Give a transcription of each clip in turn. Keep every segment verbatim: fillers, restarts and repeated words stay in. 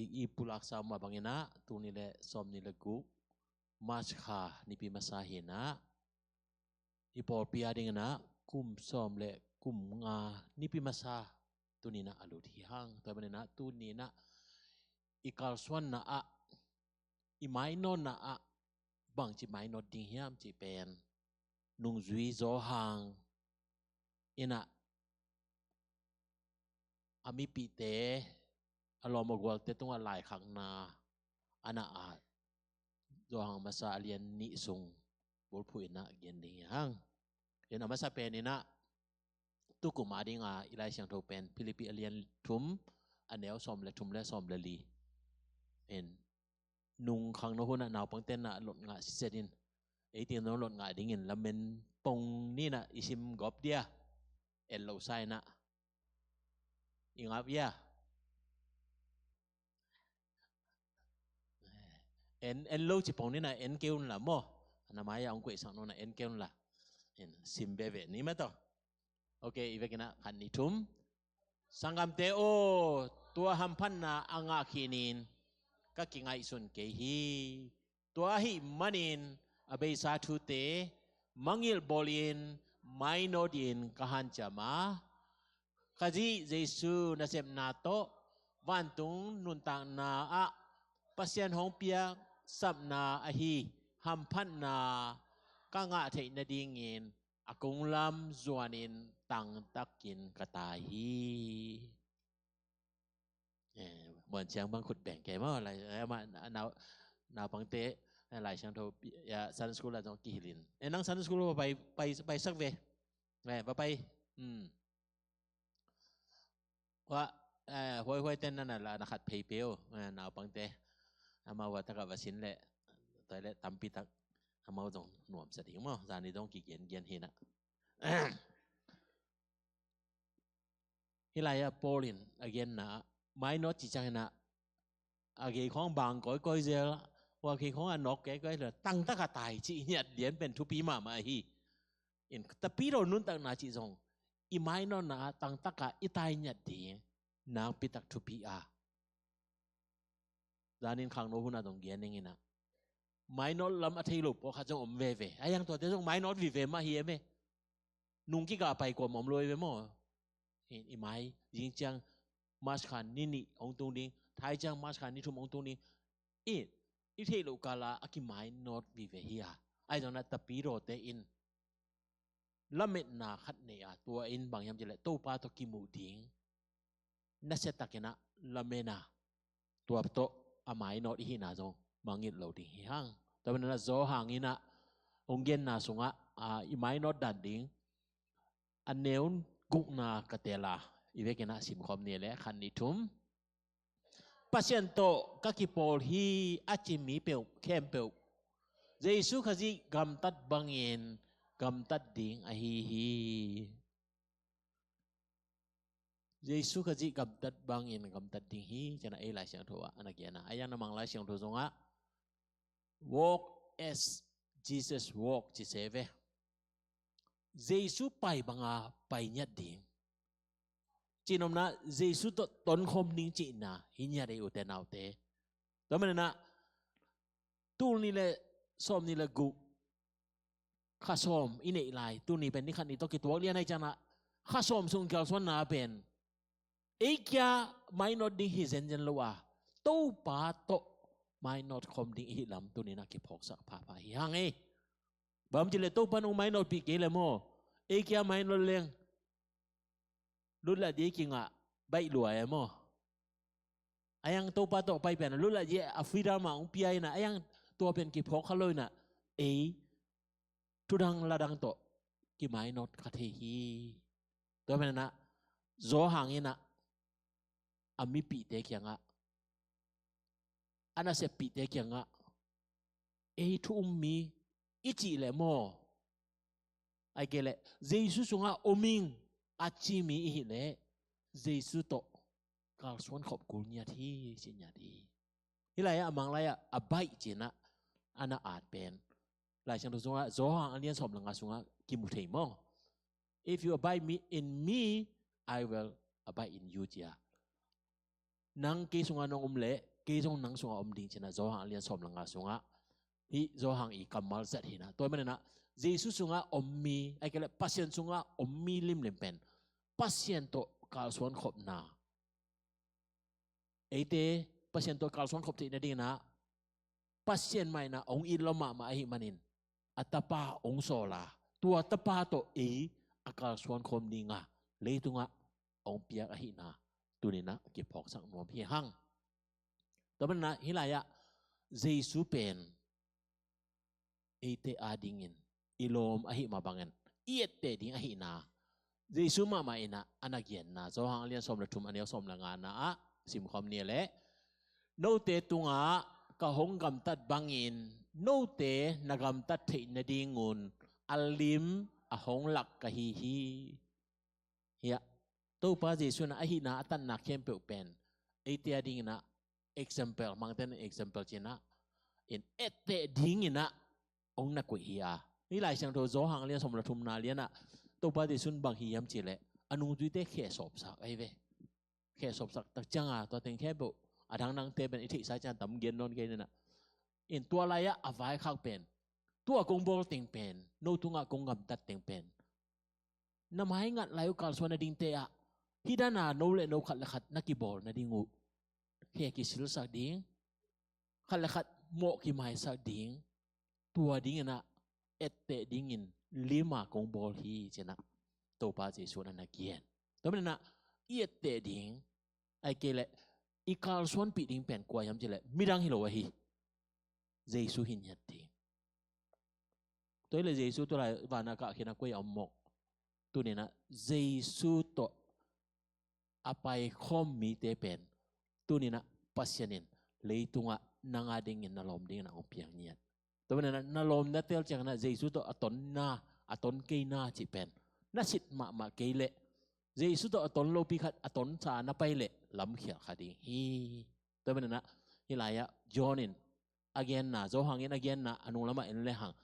I, i pulaksa mah bangin ah, tul nih le sawm nih le guk, March kha nipi masa hi-in ah, i pawlpi a dingin ah kum sawm le kum nga nipi masa tuni-in ah a lut hi hang. Tua manin ah tuni-in ah i kalsuanna ah, i mainawtna ah bangci mainawt ding hiam cih pen nungzui Johan in ah a mipihte, a lawm a gualte tungah laikhakna a na at Johan masa a lian nih sung bulphuh in ah gen ding hi hang. In a masa pen in ah tukum a ding a i Lai Siangtho pen Philippi a lian thum, a neu sawm le thum le sawm le li. In nung khangno hun ah naupangte in ah lot ngah siset in, ei teng zong lot ngah dingin lamen pong ni-in ah i sim gawp dia. En lo sa in ah i ngap ia. En, en lo ci pong ni-in ah en kei un la maw. Na mai-ah hong kuaisak nuam-in ah en kei un la. En, sim veve ni maw tawh. Ok, i vekin ah khat nih thum. Sanggamte aw, tua hamphatna a ngah khin in ka kingaihsun kei hi. Tua ahih manin a beisa thute mangngilh bawlin mainawt dingin ka hanciam a, Khazih Jesu nasepna tawh vantung nuntakna ah Pasian hong piak sapna ahi hamphatna ka ngah theih nadingin a konglam zuanin tangtakin ka tai hi. Eh, muan ciang bang khut beng kei maw, lai, eh, ma, nau, naupangte, eh, Lai Siangtho, ya, Sunday school ah zong kihilh in. Eh, nang Sunday school va pai, pai, paisak ve. Eh, va pai. Hmm. Wa, eh, huai, huai ten na na la na khat phei peuh, eh, naupangte. Amau va tak ah va sin leh, toilet tampi tak. Amau zong nuamsa ding maw, zani zong kigen gen hi-in ah. Hih lai-ah Paul in a genna ah, mainawt cih ciangin ah, a gei khawng bang kawikawi zel, a gei khawng a nawk kawikawi zel, tangtak a tai cih ngiat lian pen thupi mahmah hi. In, Tapidaw nuntakna cih zong i mainawtna ah tangtak a i tai ngiat ding nakpi tak thupi a. Zanin khangno hun ah zong gen ning in ah, mainawt lam a thei lo pawlkhat zong om veve. A hiang tuate zong mainawt vive mah hi em e. Nung kikah pai kuamah om lo hi ve maw. I, i mai, zing ciang March kha ni nih hong tung ding, thai ciang March kha ni thum hong tung ding. I, i theih loh kal ah a kimainawt vive hi a. Ahi zongin ah Tapidawte in lametna khat nei a, tua in bang hiam cih leh Topa tawh kimuh ding nasia takin ah lamen a, tua tawh a mainawt i hihna zong mangngilh lo ding hi hang. Tua manin ah Johan in ah hong genna sungah, a, i mainawt dan ding a neu gukna ka tel a, i vekin ah simkhawm ni leh, khat, nih, thum. Pasian tawh ka kipawl hi a ci mi peuh khempeuh Jesu Khazih gamtat bangin gamtat ding ahi hi. Jesu Khazih gamtat bangin gamtat ding hi, ci-in ah ei Lai Siangtho ah a na gen a. A hiang na Mang Lai Siangtho zongah, "Walk as Jesus walk," ci se ve. Jesu pai banga pai ngiat ding. Cihnopna, Jesu tawh tonkhawm ding cihna hi ngiat ei, ute naute. Tua manin ah tul nih le sawm nih le guk, kha sawm i neih lai, tuni pen ni khat ni tawh kituak lian ahih ciangin ah, kha sawm sung kalsuanna pen ei kia mainawt ding hi zenzen lo a, Topa tawh mainawt khawm ding i hih lam tuni-in ah kiphawksak phapha hi hang ei. Bang hiam cih leh Topa in hong mainawtpih kei leh maw, ei kia mainawt leng lutlatdie kingah baih lua e maw. A hiang Topa tawh pai pen lutlatdie a freedom ah hong pia in ah, a hiang tua pen kiphawk kha lo in ah, ei thudang ladang tawh kimainawt kha thei hi. Tua manin ah Johan in ah a mipihte kiangah, a naseppihte kiangah, "Ei thu um mi i cih leh maw, ahih kei leh Jesu sungah om ing," a ci mi i hih leh, Jesu tawh kalsuan khop kul ngiat hi, ci ngiat hi. Hih lai-ah, a Mang lai-ah, "Abide" ci-in ah a na at pen, Lai Siangtho sungah, Johan a lian sawm le nga sungah kimu thei maw. "If you abide me, in me, I will abide in you," ci a. Nang kei sungah nong om leh, kei zong nang sungah om ding ci-in ah Johan a lian sawm le nga sungah hih Johan i kammal zat hi-in ah. Tua ahih manin ah Jesu sungah om mi, ahih kei leh Pasian sungah om mi limlim pen Pasian tawh kalsuan khopna, eite Pasian tawh kalsuan khop theih nadingin ah Pasian mah in ah hong it lua mahmah ahih manin a Tapa hong sawl a, tua Tapa tawh ei a kalsuan khawm ding a leitungah hong piak ahihna tuni-in ah kiphawksak nuam hi hang. Tua manin ah hih lai-ah Jesu pen eite adingin i lawm ahih mah bangin i etteh ding ahihna Jesu mahmah in ah a na genna Johan a lian sawm le thum, a neu sawm le ngana ah simkhawm ni leh, note tungah ka hong gamtat bangin note na gamtat theih nadingun a lim a hong lak ka hi hi. Hiah Topa Jesu in ah a hihna a tanna khempeuh pen eite adingin ah example, Mangte in example ci-in ah, in etteh dingin ah hong na koih hi a. Hih Lai Siangtho Johan a lian sawm le thumna lian ah Topa Jesu in bang hi hiam cih leh a nungzuite khesawpsak ahi ve. Khesawpsak tak ciangin tua teng khempeuh a dangdangte pen i theihsa ciang tam gen nawn kei ni-in ah. In tua lai-ah a vaikhak pen, tua kong bawl teng pen, no tungah kong gamtat teng pen na maingat lai uh kalsuan nadingte ah hih dan a no le no khat le khat na kibawl nading uh khe kisilsak ding, khat le khat mawh kimaisak ding, tua dingin ah etteh dingin lim a kong bawl hi ci-in ah Topa Jesu in ah na gen. Tua manin ah i etteh ding, ahih kei leh i kalsuanpih ding pen kua hiam cih leh midang hi lo ahi, Jesu hi ngiat ding. Tua hi leh Jesu tua lai van a kah khin a koi a om mawk? Tuni-in ah Jesu tawh a paikhawm mite pen tuni-in ah Pasian in leitungah nang adingin na lawm dingin ah hong piak ngiat. Tua manin ah na lawm na tel ciangin ah Jesu tawh a tonna, a ton keina cih pen na sit mahmah kei leh Jesu tawh a ton lopi khat a tonsa na pai leh lamkhial kha ding hi. Tua manin ah hih lai-ah John in a genna, Johan in a genna a nung lamah en le hang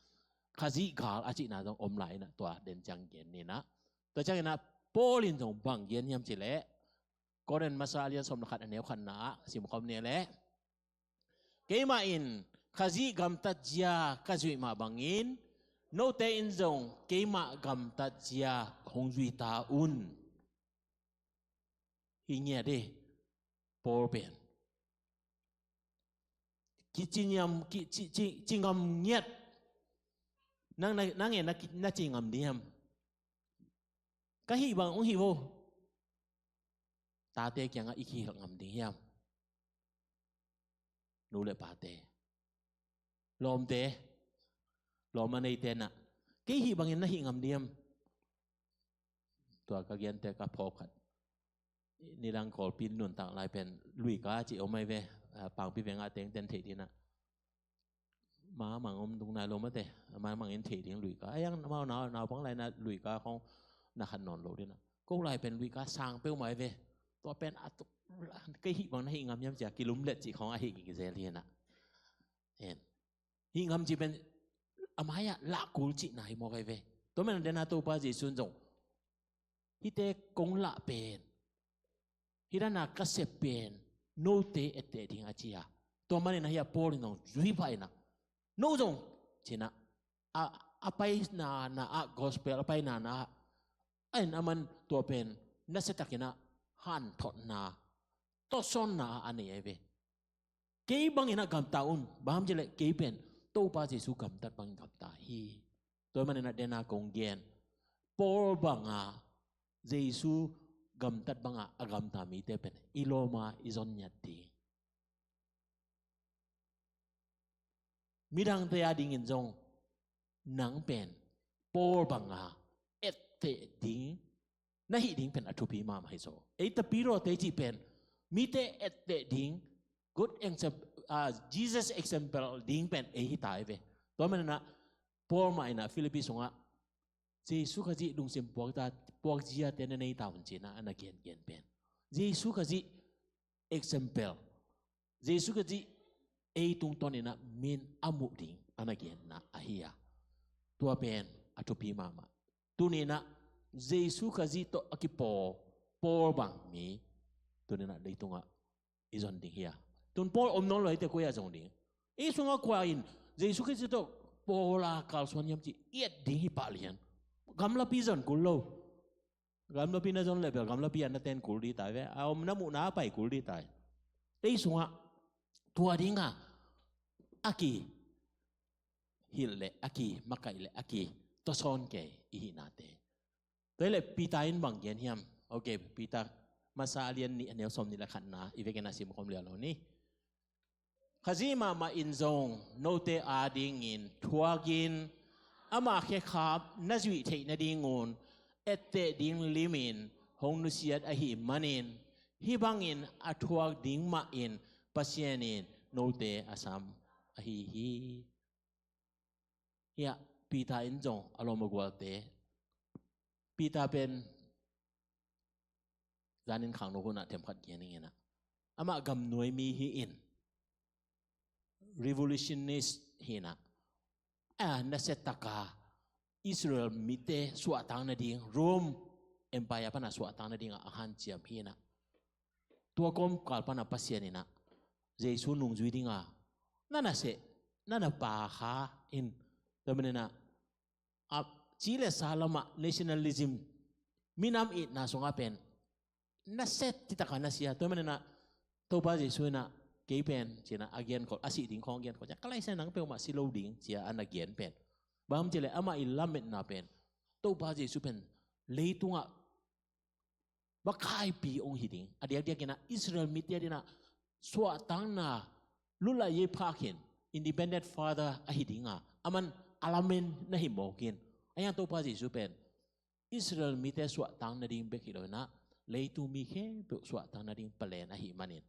Khazih gal a cihna zong om lai-in ah tua den ciang gen ni-in ah. Tua ciangin ah Paul in zong bang gen hiam cih leh, Korin masa a lian sawm le khat a neu khatna ah simkhawm ni leh, keimah in Khazih gamtat zia ka zuih mah bangin note in zong keimah gamtat zia hong zui ta un. Hi ngiat hi Paul pen. Kici ngam, kici, ci, ci ngam ngiat. Nang, nang, nang e na, na ci ngam ding hiam? Ka hih bang hong hih vo. Tate kiangah i kihilh ngam ding hiam? Nu le pate, lawmte, lawm a neite in ah kei hih bangin na hih ngam ding hiam? Tua ka gente ka phawk khat, nidang Kawlpi nuntak lai pen luika cih om ahi ve. Ah, Pangpi veng a tengte in theih ding in ah, ma mang om tung nai lo mate, ma mang in theih ding luika. Ai ang mau nau, naupang lai in ah luika khawng na khat nawn lo ding in ah. Kok lai pen luika sang peuhmah ahi ve. Tua pen a tuk, kei hih bang na hih ngam hiam ci-a kilumlet cih khawng ahi gige zel hi in ah. En. Hih ngam cih pen a mai-ah lah kul cihna hi mawk ahi ve. Tua manin ah den a Topa Jesu in zong, hihte kong lah pen, hih dan a ka sep pen note etteh ding a ci a. Tua manin ah hih a Paul in zong zui pah in ah, no zong ci-in ah, a, a paina na ah, gospel a paina na ah, a en a man tua pen nasia takin ah hanthotna, tawsawnna a nei ahi ve. Kei bangin ah gamta un, bang hang hiam cih leh kei pen Topa Jesu gamtat bangin gamta hi. Tua manin ah den a kong gen, Paul banga Jesu gamtat banga a gamta mite pen i lawm a i zon ngiat ding. Midangte a dingin zong nang pen Paul banga etteh ding na hih ding pen a thupi mahmah hi zaw. Ei tapidaw te cih pen mite etteh ding, good example, ah, Jesus example ding pen ei hi ta ahi ve. Tua manin ah Paul mah in ah Philippi sungah Jesu Khazih lungsim puak ta, puak ziate na nei ta un ci-in ah a na gengen pen Jesu Khazih example, Jesu Khazih ei tungtawn in ah min a muh ding a na genna ahi a. Tua pen a thupi mahmah. Tuni in ah Jesu Khazih tawh a kipawl Paul bang mi tuni in ah leitungah i zon ding hi a. Tun Paul om nawn lo hi teh, koi ah zong ding? Ei sungah kua in Jesu Khrist tawh Paul a kalsuan hiam cih i et ding hi pah lian. Gamlapi zon kul lo. Gamlapi na zon leh bel gamlapi ah na ten kul ding ta ve. A om na muhna a pai kul ding ta. Ei sungah tua dingah a kihilh leh, a kimakaih leh, a kitawsawn kei i hihnate. Tua hi leh Peter in bang gen hiam? Ok, Peter masa a lian nih, a neu sawmnih leh khatna i vekin a simkhawm liau lo ni. Khazih mahmah in zong note adingin thuakin, ama khekhap na zuih theih nadingun etteh ding limin hong nusiat ahih manin, hih bangin a thuak ding mahin Pasian in note a sam ahi hi. Hiah Peter in zong a lawm a gualte, Peter pen zanin khangno hunah themkhat gen ing inah, amah gamnuai mi hi in, revolutionist hi inah, a nasiataka Israel mite suahtang nading, Rome Empire pana suahtang nadinga a hanciam hi inah, tua kawmkal pana Pasian inah Jesu nungzui dinga na na seh, na na pa kha in, tua maninah a ci le sa lamah nationalism, minam itna sungah pen na set titakah na sia. Tua maninah Topa Jesu inah kei pen cinah a genkhol, a sih ding khawng a genkhol cia, ka laisa nang peuhmah si lo ding cia a na gen pen, bang hang hiam cih leh amah i lametna pen Topa Jesu pen leitungah vakaipi hong hi ding. A diakdiak inah Israel mite dinah suahtangna lutlah yei phak hin independent father ahi dinga, aman a lamen na hi mawk in. A hiang Topa Jesu pen Israel mite suahtang nading bek hi lo inah, leitung mi khempeuh suahtang nading palen ahih manin,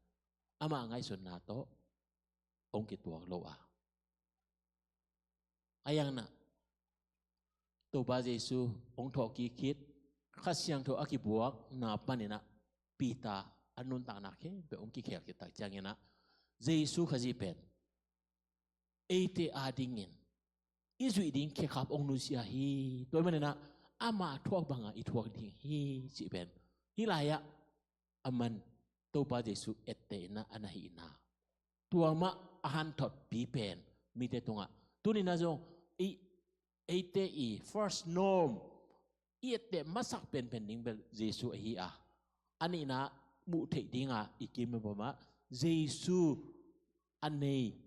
amah ngaihsunna tawh hong kituak lo a, a hiang inah Topa Jesu hong thawhkik khit, Kha Siangtho a kibuakna paninah Peter a nuntakna khempeuh hong kikhel khit tak cianginah Jesu Khazih pen eite adingin i zuih ding khekhap hong nusia hi. Tua hi maninah ama thuak banga i thuak ding hi cih pen hih lai-ah aman Topa Jesu etteh inah a na hihna, tua mah a hanthotpi pen mite tungah tuninah zong ei, eite i first norm, i etteh masak penpen ding bel Jesu ahi a, a nihna muh theih dinga i kim bawmah Jesu a nei,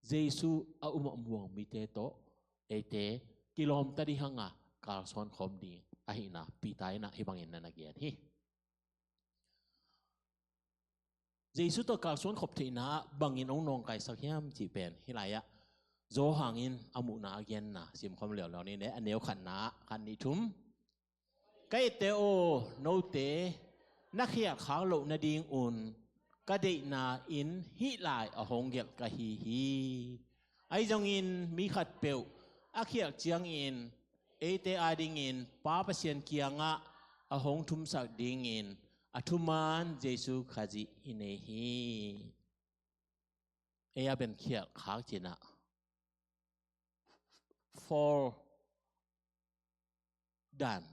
Jesu a um a muang mite tawh eite kilawmta ding hanga kalsuan khawm ding ahihna Peter inah hih bangin na na gen hi. Jesu tawh kalsuan khop theihna ah bangin hong nawngkaisak hiam cih pen hih lai-ah Johan in a muhna a genna simkhawm liauliau ni. A neu khatna ah khat, nih, thum. Ka ette aw, note na khialhkhak loh nadingun ka deihna in hih lai a hong gelh ka hi hi. Ahi zongin mi khatpeuh a khialh ciangin eite adingin Pa Pasian kiangah a hong thumsak dingin a thuman Jesu Khazih i nei hi. Ei a pen khialhkhak cinah fall dan,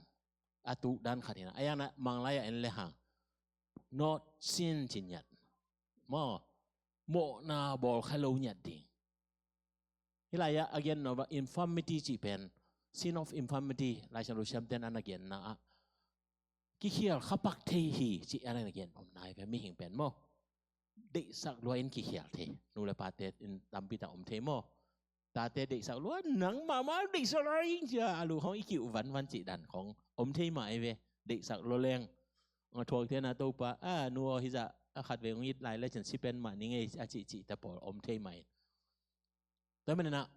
a tuk dan khat hinah, a hiang inah Manglai ah en le hang not sin ci ngiat maw, mawhna bawlkha lo ngiat ding. Hih lai-ah a gen nop ah infirmity cih pen, sin of infirmity, Lai Siangtho siamten a na genna ah kikhial khapak thei hi cih a na gen om nai ve, mihing pen maw. Deihsak lua in kikhial thei, nu le pate in tampi tak om thei maw. Tate deihsak lua, nang mahmah deihsak lai in cia a lu khawng i kiuh vanvan cih dan khawng om thei mah ei ve. Deihsak lua leng a thuak thei na, Topa a nu aw hizah a khat vei hong it lai le cin si pen mah ning ei a cihcih ta pawl om thei mah in. Tua maninah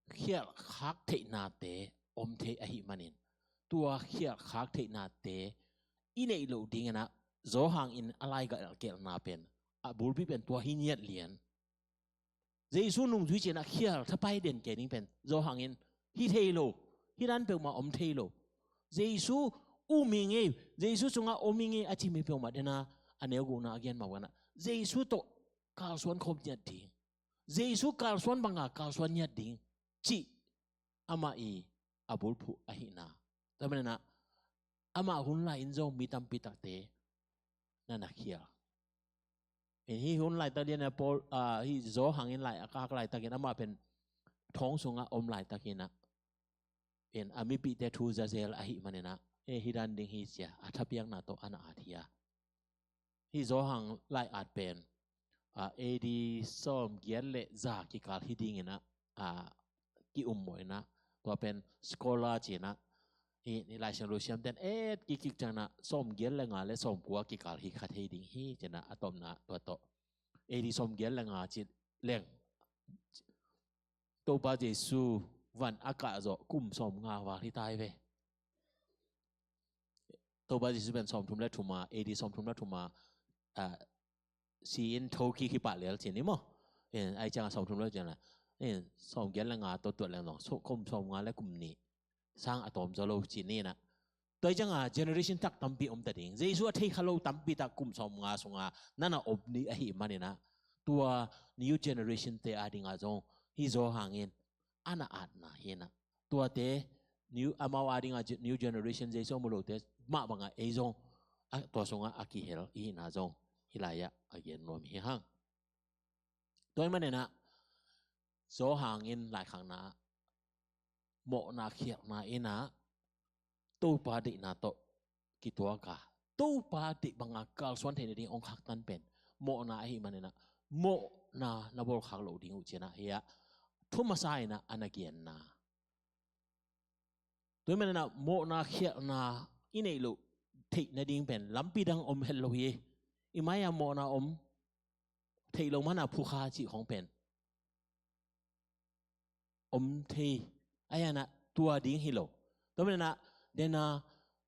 khialhkhak theihnate om thei ahih manin, tua khialhkhak theihnate i neih loh dinginah Johan in a laigalhkelhna pen a bulpi pen tua hi ngiat lian. Jesu nungzui cinah khial thapai den kei ding pen Johan in hi thei lo, hi dan peuhmah om thei lo. Jesu um hi ngei, Jesu sungah om hi ngei a cimi peuhmah dena a neu gukna a gen mah banah Jesu tawh kalsuan khawm ngiat ding, Jesu kalsuan banga kalsuan ngiat ding cih amah i a bulphuh ahihna. Tua maninah amah hun lai-in zong mi tampi takte na na khial In hih hun laitak lian a Paul, ah, hih Johan in lai a kak laitakin amah pen thong sungah om laitakin ah, in a mipihte thu zazel ahih manin ah, e, hih dan ding hi cia a thapiakna tawh a na at hi a. Hih Johan lai-at pen, ah, A D sawmgiat le za kikal hi dingin ah, ah, ki-ummawh in ah, tua pen scholar ci-in ah, hih Lai Siangtho siamten et kikkik ciangin ah sawmgiat le nga le sawmkua kikal hi kha thei ding hi ci-in ah a tawpna tua tawh. A D sawmgiat le nga ci leng Topa Jesu van a kah zawh kum sawmnga val hi ta hi ve. Topa Jesu pen sawmthum le thum a, A D sawmthum le thum a, ah, si in tho kik hi pah lel ci ni maw. In, ai ciang a sawmthum le ciang la. In, sawmgiat le nga tawh tuat leng zong, so, kum sawmnga le kum nih sang a tawm zaw lo ci ni na. Tua hi ciang a generation tak tampi om ta ding. Jesu a thei kha lo tampi tak kum sawmnga sunga na na om ni ahih manin ah, tua new generation te a ding a zong hih Johan in a na atna hi na. Tuate, new, amau a ding a ge-, new generation Jesu a mu lote mah bang a ei zong, a, tua sungah a kihel i hihna zong hih lai-ah a gen nuam hi hang. Tua hi manin ah Johan in laikhakna ah mawhna khialhna in ah Topa deihna tawh kituak a, Topa deih bang a kalsuan theih nading hong khaktan pen mawhna ahih manin ah, mawhna na bawlkhak loh ding uh ci-in ah hi a, thu masa in ah a na genna. Tua hi manin ah mawhna khialhna i neih loh theih nading pen lampi dang om het lo hi. I mai-ah mawhna om theih loh man a phukha cih khong pen om thei, a hi a na tua ding hi lo. Tua manin ah, den a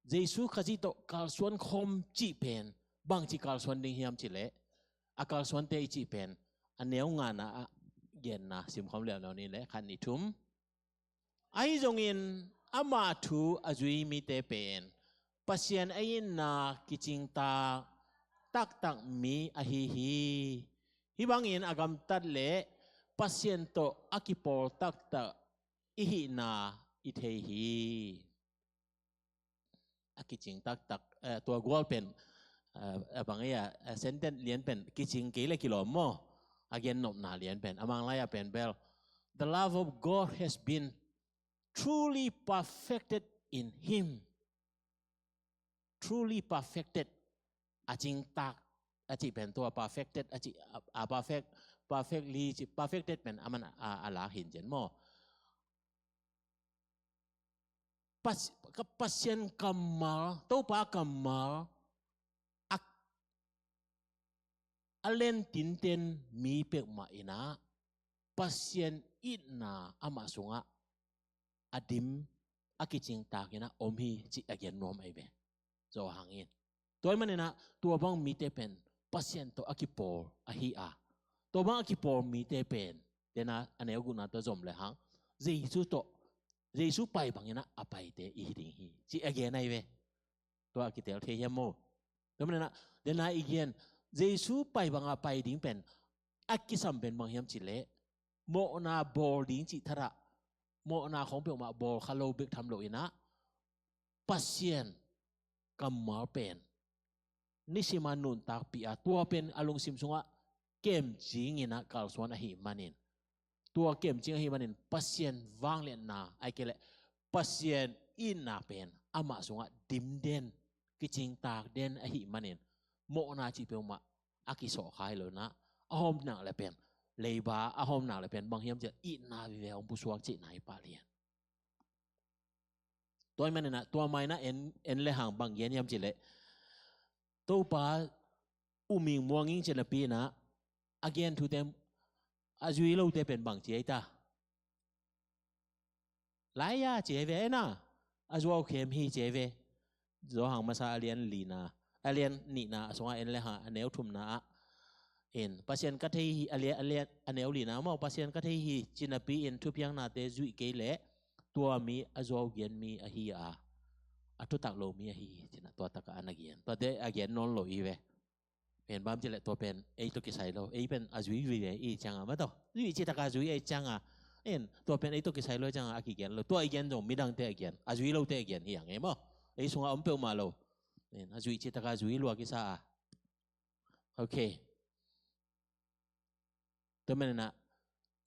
Jesu Khazih tawh kalsuan khawm cih pen bangci kalsuan ding hiam cih leh, a kalsuante i cih pen a neu ngana ah genna sim khawm liauliau ni leh, khat, nih, thum. Ahi zongin amah thu a zui mite pen Pasian a itna kicingtak taktak mi ahi hi. Hih bangin a gamtat leh Pasian tawh a kipawl taktak i hihna i thei hi. A kicing taktak, eh, tua gual pen, eh, a bang ei a, eh, sentence lian pen kicing kei le kilawm maw. A gennopna lian pen, a Manglai-ah pen bel, "The love of God has been truly perfected in him." Truly perfected. A cingtak a cih pen tua perfected a cih, a, a perfect, perfectly cih, perfected pen a man a, a lak hi in zen maw. Pas-, ka Pasian kammal, Topa kammal a, a lentinten mi peuhmah in ah Pasian itna amah sungah a dim, a kicingtak in ah om hi cih a gen nuam ahi ve. Johan in. Tua ahih manin ah tua bang mite pen Pasian tawh a kipawl ahi a, tua bang a kipawl mite pen, den a, a neu gukna tawh zom le hang, Jesu tawh, Jesu pai bangin ah a paite i hi ding hi cih a gen ahi ve. Tua a kitel thei hiam maw? Tua manin ah, den a i gen, Jesu pai bang a pai ding pen a kisam pen bang hiam cih leh, mawhna bawl ding cih thadah, mawhna khawng peuhmah bawl kha lo bek tham lo in ah, Pasian kammal pen nisim a nuntakpih a, tua pen a lungsim sungah kemcing in ah kalsuan ahih manin, tua kemcing ahih manin Pasian vangliatna, ahih kei leh Pasian itna pen amah sungah dim den, kicingtak den ahih manin, mawhna cih peuhmah a kisawh kha hi lo in ah, a hawm nak leh pen, leiba a hawm nak leh pen bang hiam cih leh itna vive hong pusuak cihna hi pah lian. Tua ahih manin ah, tua mai in ah en, en le hang bang gen hiam cih leh, Topa um ing muang ing cih napi in ah, a gen thute, a zui lote pen bang ci ei ta. Lai-a ci ei ve na, a zuau khem hi ci ei ve. Johan masa a lian lina, a lian nihna a sungah en le hang a neu thumna ah, in, Pasian ka thei hi, a lian, a lian, a neu lina maw, Pasian ka thei hi cih napi in thupiaknate zuih kei leh, tua mi a zuau gen mi ahi a, a thutak lo mi ahi hi cih na tua takah a na gen. Tuate a gen nawn lo i ve. Pen bang hiam cih leh tua pen ei tawh kisai lo. Ei pen a zui vive i ciang a, maw, tua zui cih tak a zui ahih ciang a, in, tua pen ei tawh kisai lo ciang a, a kigen lo. Tua i gen zong midangte a gen, a zui lote a gen hi hang e maw. Ei sungah om peuhmah lo. In, a zui cih tak a zui lua kisa a. Ok. Tua maninah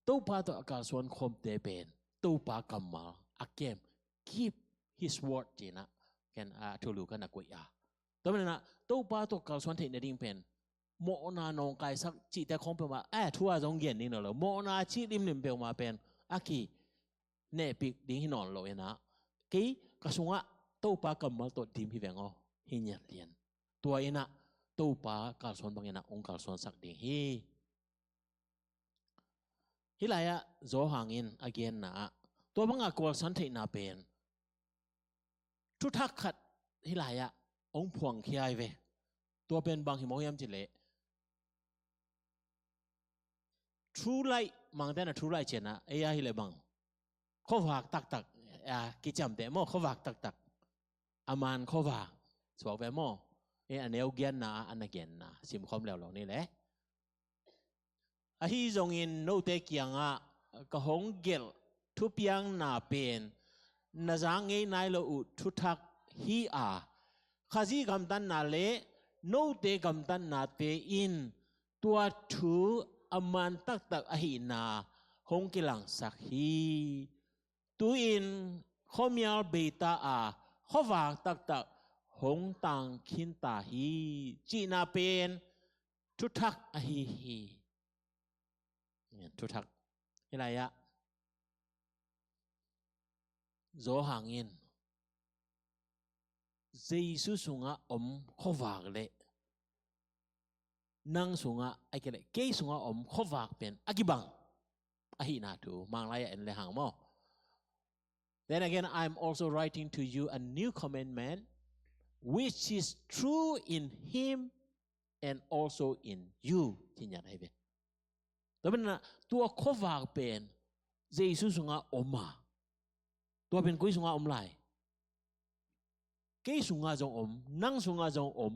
Topa tawh a kalsuan khawmte pen Topa kammal a kem, keep his word cinah ken a thulu ka na koih a. Tua maninah Topa tawh kalsuan theih nading pen mawhna nawngkaisak cihte khawng peuhmah a thu a zong gen ding nawn lo, mawhna cih limlim peuhmah pen a ki nehpih ding hi nawn lo inah kei ka sungah Topa kammal tawh dim hi veng aw, hi ngiat lian. Tua inah Topa kalsuan banginah hong kalsuansak ding hi. Hih lai-ah Zawhang in a genna ah tua banga kalsuan theihna pen thuthak khat hih lai-ah hong phuangkhia hi ve. Tua pen bang hi mawk hiam cileh, true light, Mangte na true light cianah ei a hileh bang, khuavak taktak, a kiciamteh maw, khuavak taktak, a man khuavak suak ve maw. Ei a neu giatna ah a na genna simkhawm leuleu ni leh. Ahi zongin note kiangah ka hong gelh thupiakna pen na zak ngei nai lo uh thuthak hi a, Khazih gamtatna le note gamtatnate in tua thu a man taktak ahihna hong kilangsak hi. Tu-in khuamial beita a khuavak taktak hong tang khinta hi, cihna pen thuthak ahi hi. Thuthak. Hih lai-ah Zawhang in Jesu sungah om khuavak le nang sungah, a kileh kei sungah om khuavak pen a kibang ahihna thu Manglai-ah en le hang maw. Then again, I'm also writing to you a new commandment, which is true in him and also in you. Ci ngiat ahi ve. Tua pen tua khuavak pen Jesu sungah om a, tua pen koi sungah om lai? Kei sungah zong om, nang sungah zong om.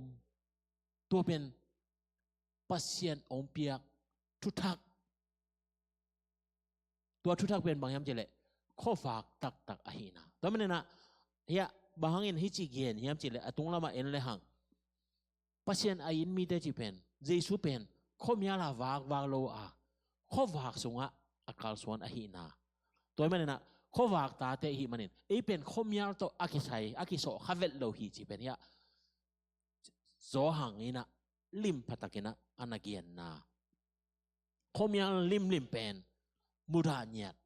Tua pen Pasian hong piak thuthak. Tua thuthak pen bang hiam cileh, khuavak taktak ahihna. Tua maninah hiah bang hangin hih ci gen hiam cileh, a tunglamah en le hang Pasian a it mite cih pen Jesu pen khuamial a vakvak lo a, khuavak sungah a kalsuan ahihna. Tua maninah khuavak tate ihih manin ei pen khuamial tawh a kisai, a kisawh kha vet lo hi cih pen hiah Zawhang inah lim phatak inah a na genna. Khuamial limlim pen mudah ngiat,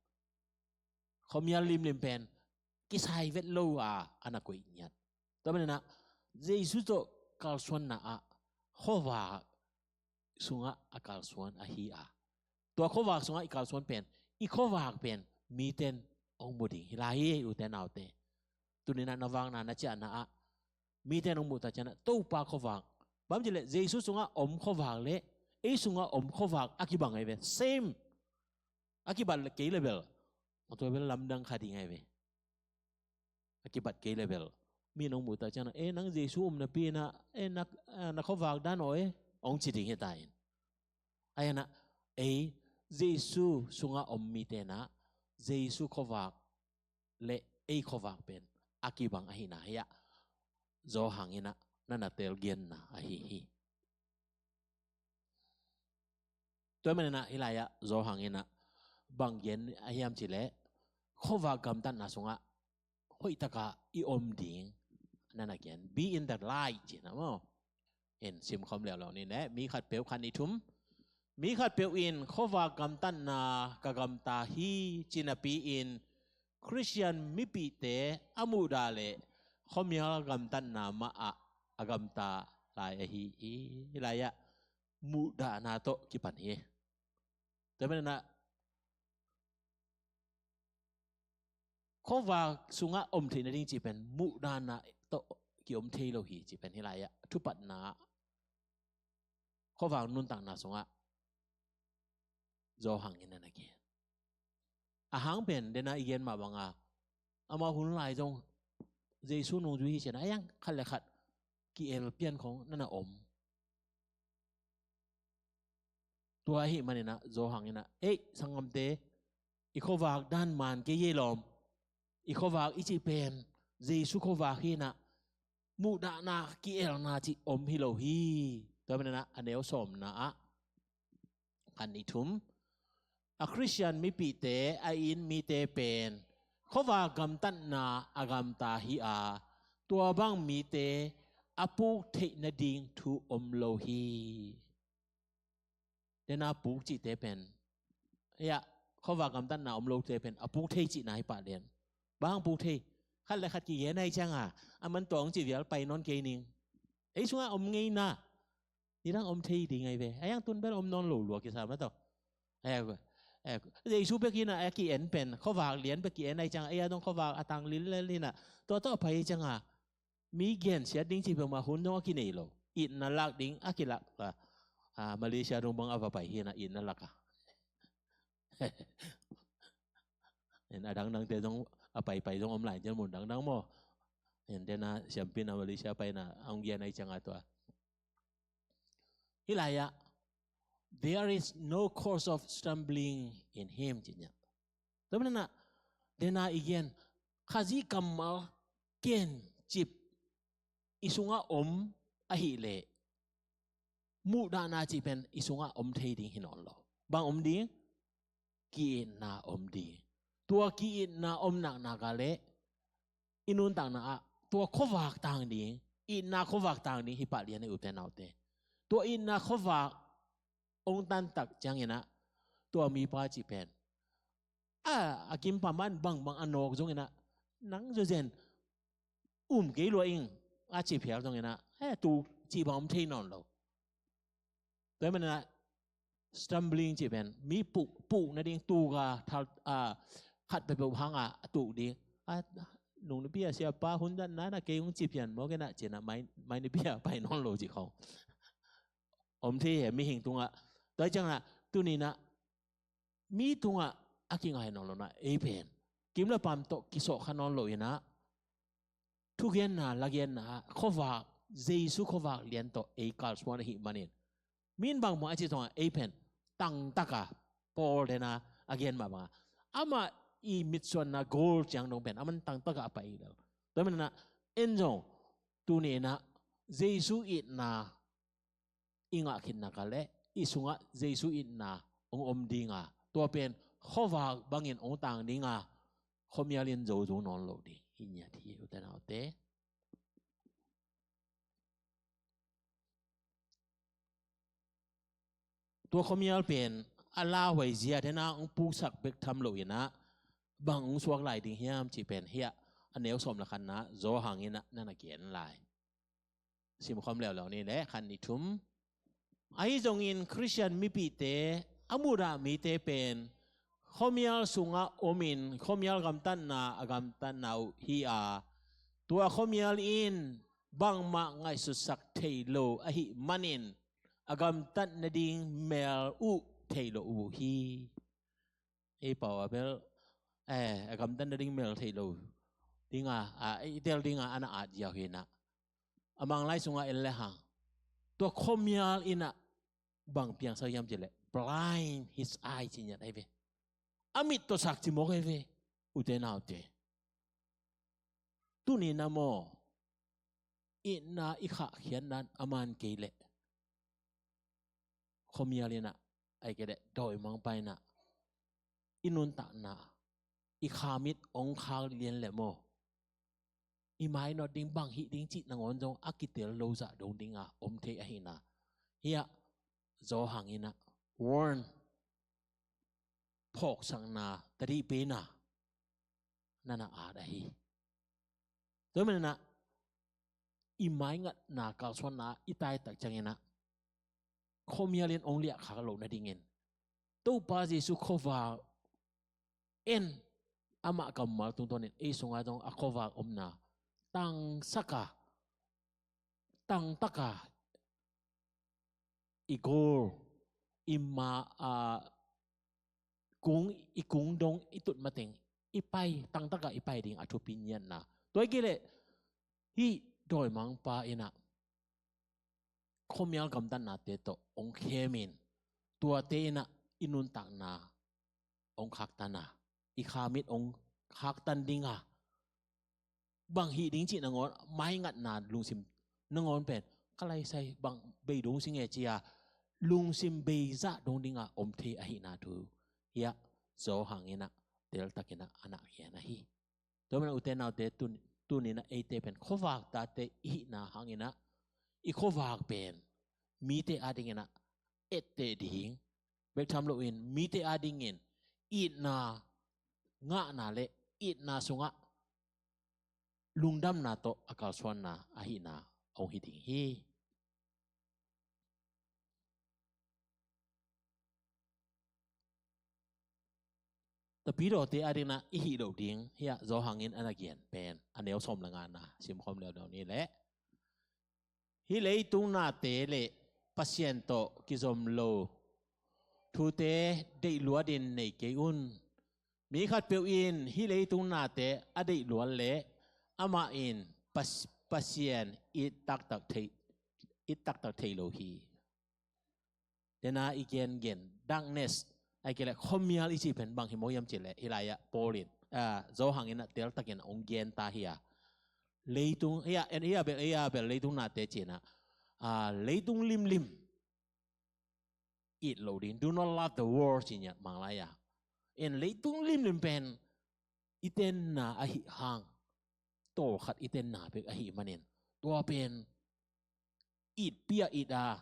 khuamial limlim pen kisai vet lo a a na koih ngiat. Tua maninah Jesu tawh kalsuanna ah khuavak sungah a kalsuan ahi a, tua khuavak sungah i kalsuan pen, i khuavak pen miten hong mu ding hi lai hi, ute naute. Tuninah na vakna na ciahna ah miten hong muhtak cianah Topa khuavak, bang cileh Jesu sungah om khuavak le ei sungah om khuavak a kibang ahi ve. Same. A kibat kei le bel, a tua bel lamdang kha ding ahi ve. A kibat kei le bel, mi nong muhtak cianah, e, nang Jesu um napi inah, e, na, na khuavak dan aw e, hong ci ding hi ta in. Ahi inah ei Jesu sungah om mite inah Jesu khuavak le ei khuavak pen a kibang ahihna hiah Zawhang inah na na teel genna ahi hi. Tua maninah hih lai-ah Zawhang inah bang gen ahiam cileh, khuavak gamtatna sungah hoihtaka i om ding na na gen. Be in the light cinah maw. In simkhawm leuleu ni leh, mi khatpeuh, khat nih thum. Mi khatpeuh in khuavak gamtatna ka gamta hi ci napi-in Khristian mipihte a muhdah le khuamial gamtatna mah ah a gamta lai ahi hi. Hih lai-ah muhdahna tawh kipan hi. Tua maninah khuavak sungah om theih nading cih pen muhdahna tawh kiom thei lo hi cih pen hih lai-ah thupatna, khuavak nuntakna sungah Zawhang in na na gen. A hang pen dena i gen mah banga amau hun lai zong Jesu nungzui hi cianah a yang khat le khat ki-el pian khong na na om. Tua ahih maninah Zawhang inah, ei, sanggamte, i khuavak dan man kei ei lawm. I khuavak i cih pen Jesu khuavak hi inah, muhdahna ki-elna cih om hi lo hi. Tua maninah a neu sawmna ah, khat nih thum, a Khristian mipihte, a inn mite pen khuavak gamtatna a gamta hi a, tua bang mite a puk theih nading thu om lo hi. Dena puk cihte pen, ya, khuavak gamtatna om lote pen a puk thei cihna hi pah lian. Bang puk thei? Khat le khat kigen ahi cianga, a man tuang cih vial pai nawn kei ning. Ei sunga om ngeina. Nidang om thei ding ahi ve. A yang tun bel om nawn lo lua kisa mah tawh. Jesu bek hina a ki-en pen, khuavak lian bek ki-en ahi cianga, ei a dong khuavak a tang lil lel hina. Tua tawh a pai ahi cianga, mi gensiat ding cih peuhmah hun dong a kinei lo. Itna lak ding a kilak a, a, Malaysia dong bang a va pai hina itna lak a. En a dangdangte zong a paipai zong om lai cian mun dangdang maw. En dena siampina Malaysia paina a hong gian ahi cianga tua. Hi lai-ah, "There is no cause of stumbling in him," ci nia. Tua manin ah, dena i gen, Khazih kammal gen cip i sungah om ahih leh, muhdahna cih pen i sungah om thei ding hi nawn lo. Bang om ding? Ki-itna om ding. Tua ki-itna om naknak ah leh i nuntakna ah tua khuavak tang ding, itna khuavak tang ding hi pah lian hi ute naute. Tua itna khuavak hong tantak ciangin ah, tua mipa cih pen a, a kimpa man bangbang a nawk zongin ah, nang zawzen um kei lua ing a ci phial zongin ah, eh, tu cih bang om thei nawn lo. Tua hi manin ah, stumbling cih pen mi puh, puh nading, tuk a, thal, a, khat peuhpeuh hanga a tuk ding. A, nung nipi a siapa hun dan nana kei hong ci pian mawk in ah ci-in ah, mai, mai nipi a pai nawn lo cih khawng om thei hi mihing tungah. Tua hi ciangin ah, tuni-in ah mi tungah a kingai nawn lo-in ah, ei pen kim le paam tawh kisawh kha nawn lo-in ah, thugenna, lagenna ah khuavak, Jesu khuavak lian tawh ei kalsuan ahih manin, min bangmah a cih tungah ei pen tangtaka, Paul dena a gen mah banga, amah i mitsuanna goal ciang dong pen aman tangtaka a pai lo. Tua manin ah, en zong tuni-in ah Jesu itna i ngah khit nak leh i sungah Jesu itna hong om ding a, tua pen khuavak bangin hong tang ding a, khuamial in zo zo nawn lo ding hi ngiat hi ute naute. Tua khuamial pen a lauhuai zia dena hong puksak bek tham lo-in ah, bang hong suak lai ding hiam cih pen hiah a neu sawm le khatna Johan in ah na na gen lai. Simkhawm leuleu ni leh, khat, nih, thum. Ahi zongin Khristian mipihte, a mudah mite pen khuamial sungah omin, khuamial gamtatna a gamtatna uh hi a, tua khuamial in bangmah ngaihsutsak thei lo ahih manin, a gamtat nading mel uh thei lo uh hi. Ei pau a bel, eh, a gamtat nading mel thei lo dinga, a, i tel dinga ana at ziau hi-in ah, a Manglai sungah en le hang, tua khuamial in ah bang piangsak hiam cih leh, blind his eye ci ngiat ahi ve. A mit tawh sak ci mawk ahi ve, ute naute. Tuni-in ah maw, itna i khahkhiatna a man kei leh, khuamial in ah, ahih kei leh dawimangpa in ah i nuntakna, i khamit hong khak lian leh maw, i mainawt ding, bang hih ding cih nangawn zong a kitel lo zah dong dinga om thei ahihna hiah Johan in ah warn, phawksakna, tadihpena na na at ahi. Tua manin ah, i maingatna kalsuanna i taitak ciangin ah, khuamial in hong liahkhak loh nadingin, Topa Jesu khuavak en, amah kammal tungtawnin ei sungah zong a khuavak omna tangsak a, tangtaka, i goal, i ma, a, kung, i kung dong i tut mateng i pai, tangtaka i pai ding a thupi ngiatna. Tua hi kei leh, hih dawimangpa in ah khuamial gamtatnate tawh hong khemin, tuate in ah i nuntakna hong khaktan a, i khamit hong khaktan dinga, bang hih ding cih nangawn maingatna lungsim nangawn pen, ka laisai bang bei dong si nge ci-a lungsim bei zah dong dinga om thei ahihna thu hiah Johan in ah teltakin ah a na gen ahi. Tua manin ah ute naute, tun, tuni-in ah eite pen khuavak tate i hihna hangin ah i khuavak pen mite adingin ah etteh ding bek tham loin mite adingin itna ngahna le itna sungah lungdamna tawh a kalsuanna ahihna hong hi ding hi. Tapidawte adingin ah i hih loh ding hiah Johan in a na gen pen a neu sawm le ngana simkhawm leuleu ni leh, hih leitung nate le Pasian tawh kizom lo thute deih luatin nei kei un. Mi khatpeuh in hih leitung nate a deih luat leh amah in Pas-, Pasian it taktak thei, it taktak thei lo hi. Dena i gengen darkness, ai ke le khuamial i cih pen bang hi maw hiam cih leh, hih lai-ah Paul in, ah, Johan in ah teltakin hong gen ta hi a. Leitung, hia, en hia bel, hia bel leitung nate ci-in ah, ah, leitung limlim it loh ding, do not love the world ci-in ah Manglai-ah. En leitung limlim pen i tenna ahi hang, tawlkhat i tenna bek ahi manin tua pen it pia it a,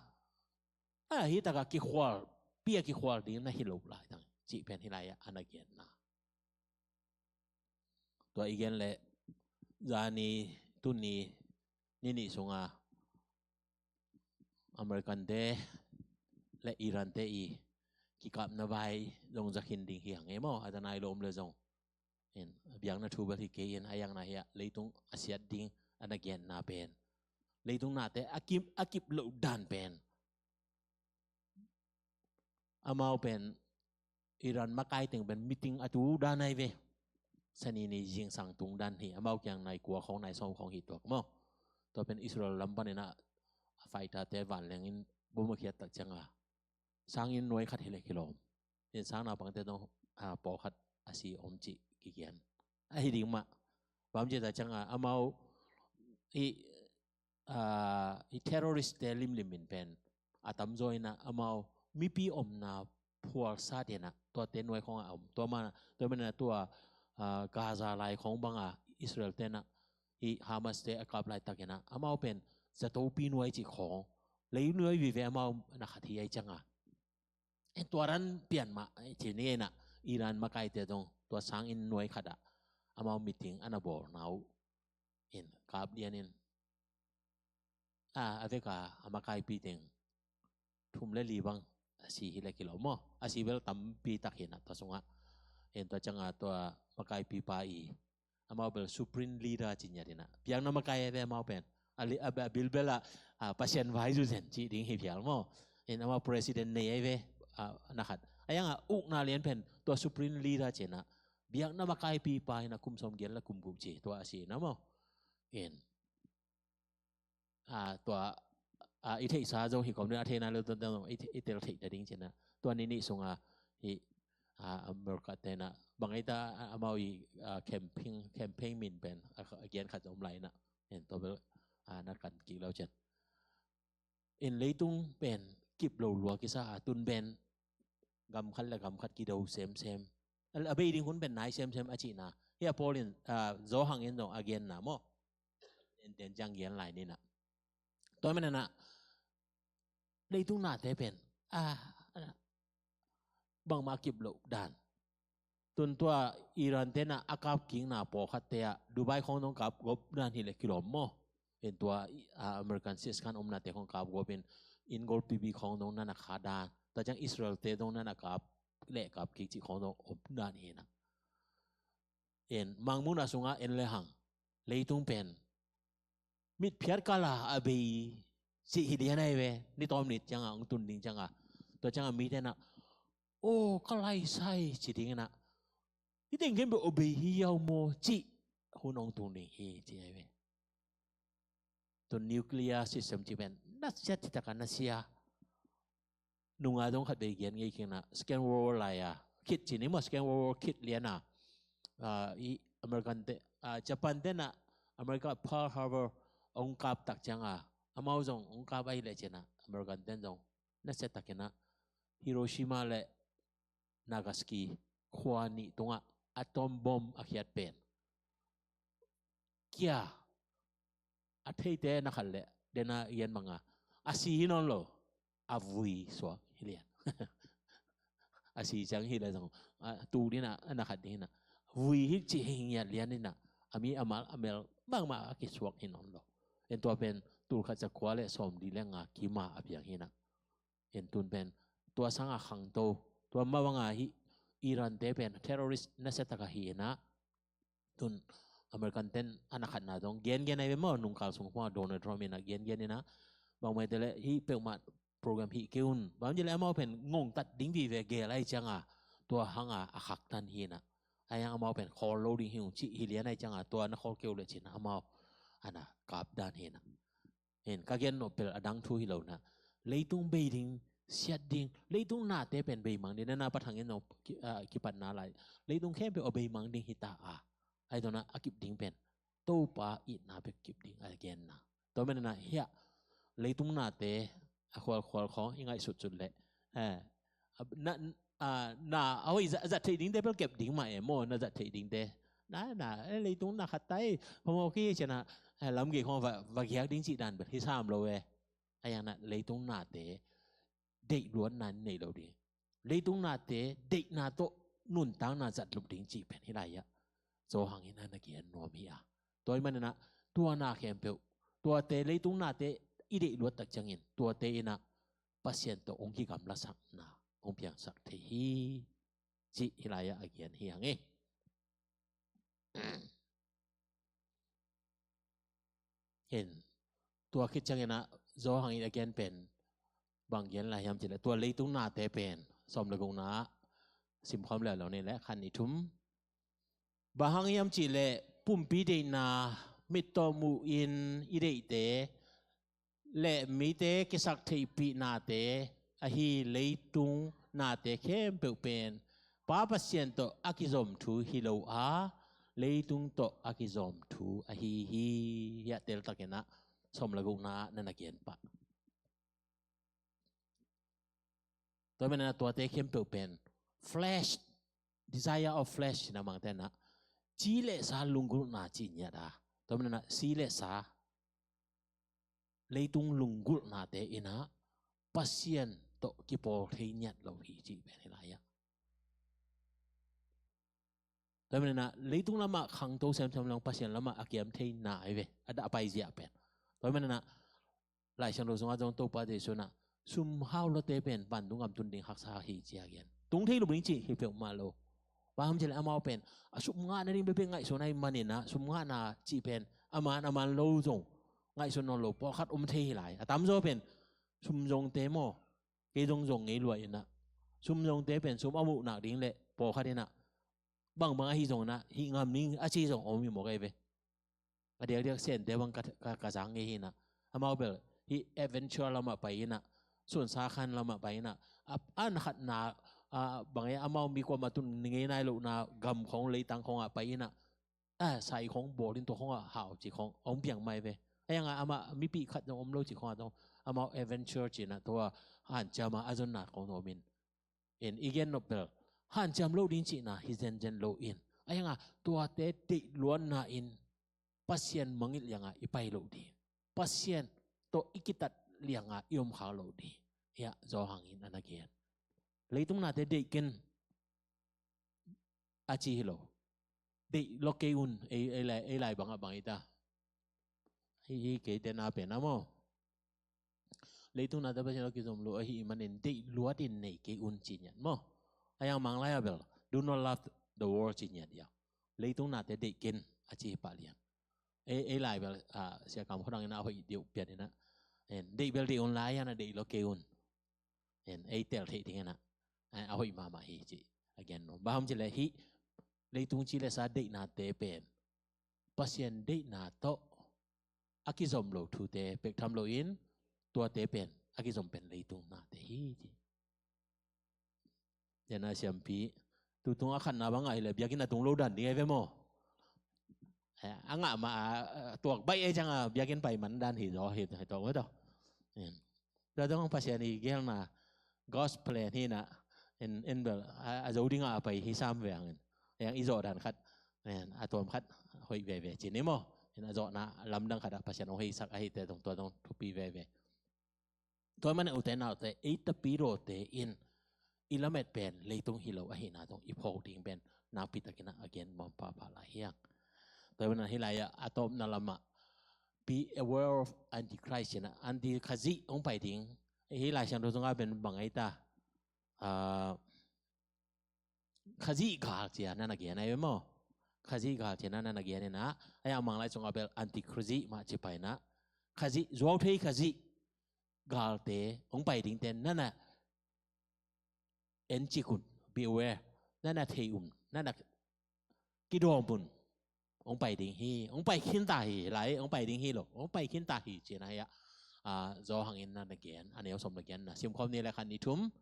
a hi takah kikhual, pia kikhual ding na hi lo lai tang cih pen hih lai-ah a na genna. Tua i gen leh zani tuni ni nih sunga American te le Iran te i kikapna vai zong za khin ding hi hang e maw, a za nai lo om le zong. In, biakna thu bel hi kei in, a iakna hiah leitung a siat ding a na genna pen, leitung nate a kip, a kip loh dan pen, amau pen Iran makai teng pen meeting a tu dan ai ve. Sani ni zingsang tung dan hi, amau kiang nai kua khawng nai sawm khawng hi tuak maw. Tua pen Israel lam panin ah fighter te vanleng in bom a khiat tak cianga sangin nuai khat hi le kilawm. In sang naupangte dong, ah, pawlkhat a si om cih kigen. Ahi ding mah. Bang ci tak cianga amau i, ah, i terrorist te limlim in pen a tamzaw in ah amau mipi omna phualsa te in ah tuate nuai khawng a om. Tua man, tua man in ah tua, ah, Gaza lai khawng banga Israel te in ah i Hamas te a kap laitakin ah amau pen zatopi nuai cih khawng lei nuai vive amau na khat hi ai cianga. En tua ran pian mah, eh, ci ni in ah Iran makaite dong tua sangin nuai khat ah amau meeting a na bawlna uh in kap lian in, a, a vek a a makaipi teng thum le li bang a si hi le kilawm maw. A si bel tampi tak hi in ah tua sungah. En tua cianga tua makaipi pa i amau bel supreme leader ci ngiat in ah, biakna makai a ve amau pen. A li-, a, a bilbel ah, a, Pasian vai zu zen ci ding hi phial maw. In amau president nei ai ve, a, na khat. A iang a ukna lian pen tua supreme leader ci in ah, biakna makaipi pa in ah kum sawm giat le kum guk ci tua a si na maw. In, a, tua, a, i theihsa zong hi kawm ding, a theihna lo tua zong i, i tel theih ta ding ci in ah. Tua ni nih sunga hi, a, America te in ah bang ai ta, a, amau i, a, campaign, campaign min pen a, a gen khat om lai in ah. En tua bel, a, na kan kik lo cian. In leitung pen kip lo lua kisa a, tun pen gam khat le gam khat kido semsem. A, a bei ding hun pen nai semsem a cihna. Hia Paul in, a, Johan in zong a genna maw. En ten ciang gen lai ni in ah. Tua man in ah leitung nate pen, a, a, bangmah a kip loh dan. Tun tua Iran te in ah a kap kikna pawlkhat te ah Dubai khawng dong kap gop dan hi le kilawm maw. In tua, a, American siskan omnate khawng kap gop in, in golpipi khawng dong na na kha dan. Tua ciang Israel te dong na na kap le kap kik cih khawng dong om dan hi in ah. In mangmuhna sungah en le hang leitung pen mitphiat kala a bei cih hi lian ai ve. Ni tawm nit cianga hong tun ding cianga, tua cianga mite in ah, o, ka laisai ci ding in ah, hi teng ken beh o bei hi yau maw cih hun hong tung ding hi ci ai ve. Tun nuclear system ci pen nasia ci taka nasia. Nunga dong khat bei gen ngei kik in ah, Second World War lai a khit ci ni maw, Second World War khit lian a, a, i American te, a, Japan te in ah America Pearl Harbor hong kap tak cianga amau zong hong kap ai le ci in ah American ten zong nasia takin ah Hiroshima le Nagasaki khua nih tungah atom bomb a khiat pen kia a theite na khat le dena ian manga a si hi nawn lo, a vui suak hi lian. A si ciang hi le zong a tu dina a na khat ding hina vui hi ci hi ngiat lian hina a mi a mal a mel bangmah a kisuak hi nawn lo. En tua pen tul khat za kua le sawm li le nga kima a piang hina. En tun pen tua sanga khangto tua ma banga hi Iran te pen terrorist nasia taka hi ina tun American ten a na khatna zong gen gen ai ve maw nungkal sung khua Donald Trump ina gen gen ina bangmai te le hi peuhmah program hi kei un bang je le amau pen ngong tat ding vive gel ai cianga tua hanga a khak tan hi ina ai ang amau pen khawl lo ding hi ung ci hi lian ai cianga tua na khawl keu le cina amau ana kap dan hi ina. Hin ka gen nop pel a dang thu hi lo na leitung bei ding siat ding leitung nate pen beimang ding na na pathang in nop kipatna lai leitung khempeuh a beimang ding hi ta a ai tawna a kip ding pen Topa itna bek kip ding a genna. Tua menna hiah leitung nate a khualkhual khawng i ngaihsutsut leh na a hoih zat theih dingte bel kep ding mah e maw na zat theih dingte na na leitung na khat tai phamawh ki ciana lamgei khawng va giak ding cih dan bel hi sam lo e. A yang na leitung nate deih luatna nei lo ding leitung nate deihna tawh nuntakna zat lup ding cih pen hi lai ah Johan in a na gen nuam hi a. Tua hi manina tua na khempeuh tuate leitung nate i deih luat tak ciangin tuate ina Pasian tawh hong kigamlasakna hong piangsak thei hi cih hi lai ah a gen hi hang e. Hin tua khit ciangin a Johan in a gen pen bang gen lai hiam cih leh tua leitung nate pen sawm le gukna simkhawm leh lo ni leh khan i thum. Bang hang hiam cih leh pumpi deihna mittawh muhin i deihte le mite kisak theihpihnate ahi leitung nate khempeuh pen Pa Pasian tawh a kizom thu hi lo a leitung tawh a kizom thu ahi hi. Hiah teltakin a sawm le gukna na na gen pah. Tua menna tuate khempeuh pen flesh, desire of flesh na mangte na ci le sa lunggulhna ci ngiat a tua menna si le sa leitung lunggulhnate ina Pasian tawh kipawl thei ngiat lo hi cih pen hi lai ah. Tua menna leitung lamah khangto semsem long Pasian lamah a kiam thei na ai ve a dah a pai ziah pen. Tua menna Laisiangtho sungah zong Topa Jesu na sum hau lawte pen vantung gam tun ding haksa hi ci a gen tung thei lo ding cih hi peuhmah lo. Bang ham cih leh amau pen a sum ngahna ding bekbek ngaihsun ahi manin a sum ngahna cih pen a man a man lo zong ngaihsun nawn lo pawlkhat om thei hi lai a tamzaw pen sum zongte maw kei zong zong ngei luai ina sum zongte pen sum a muh nak ding le pawlkhat ina bangbang ahi zong ina hih ngam ning a ci zong om hi mawk ahi ve. A diakdiak sente bang ka, ka, ka zang ngei hi ina amau bel hih adventure lamah pai ina sunsa khan lamah pai ina a, a na khatna a, bang e amau mi kuamah tun ngei nai lohna gam khawng leitang khawngah pai ina a sai khawng bawl in tua khawngah hau ci khawng a hong piang mai ve. A yangah amah mipih khat zong om lo ci khawngah zong amau adventure ci ina tua hanciamah a zonna khawng zong om in. En i gen nop bel hanciam lo ding cihna hi zenzen lo in a yangah tuate deih luatna in Pasian mangngilh liangah i pai loh ding Pasian tawh i kitat liangah i om khak loh ding hiah Johan in a na gen. Leitung nate deih ken a ci hi lo. Deih lo kei un ei, ei lai, ei lai bangah bang i ta hi, hi keite na pen a maw. Leitung nate Pasian tawh kizom lo ahi i manin deih luatin nei kei un ci ngiat maw. A yang mang lai a bel do not love the world ci ngiat ia leitung nate deih ken a ci hi pah lian. Ei, ei lai bel a siakam khodang ina a hoih deuh pian ina en deih bel deih un lai ana deih lo kei un. En ei tel theih ding ina a hoih mahmah hi ci a gen no. Baham ci le hih leitung ci le sa deihnate pen Pasian deihna tawh a kizom lo thute pek tham loin tuate pen a kizom pen leitung nate hi ci. Dena siampi tutung a khatna bang a hi le biakinn a tung lo dan ding ai ve maw. A ngah ma a tuak baih ei ciang a biakinn pai man dan hi zaw hi tuak maw taw. Tua dong Pasian i gelna God's plan hi na En, en bel a, a zo dingah a pai hi sam ve hangin. Hang i zawh dan khat, en, a tawm khat hoih veve ci ni maw. En, a zawhna lamdang khatah Pasian hong hoihsak ahite zong tua zong thupi veve. Tua manin ute naute, ei tapidawte in i lamet pen leitung hi lo ahihna zong i phawk ding pen nakpi takin a gen mawk pahpah lai hi hang. Tua manin hih lai-ah a tawpna lamah, "Be aware of Antichrist," ci-in ah, Anti Khazih hong pai ding. Hih Lai Siangtho sungah pen bang ei ta, ah, Khazih gal ci-a na na gen ahi ve maw. Khazih gal ci-a na na gen in ah, a yang Manglai sungah bel Anti Khazih mah ci pai in ah, Khazih, zuau thei Khazih galte hong pai dingte na na en cik un, be aware, na na thei un, na na kidawm un. Hong pai ding hi, hong pai khin ta hi, lai, hong pai ding hi lo, hong pai khin ta hi ci-in ah hih ah, ah, Johan in na na gen, a neu sawm le giatna, simkhawm ni le khat, ni, thum.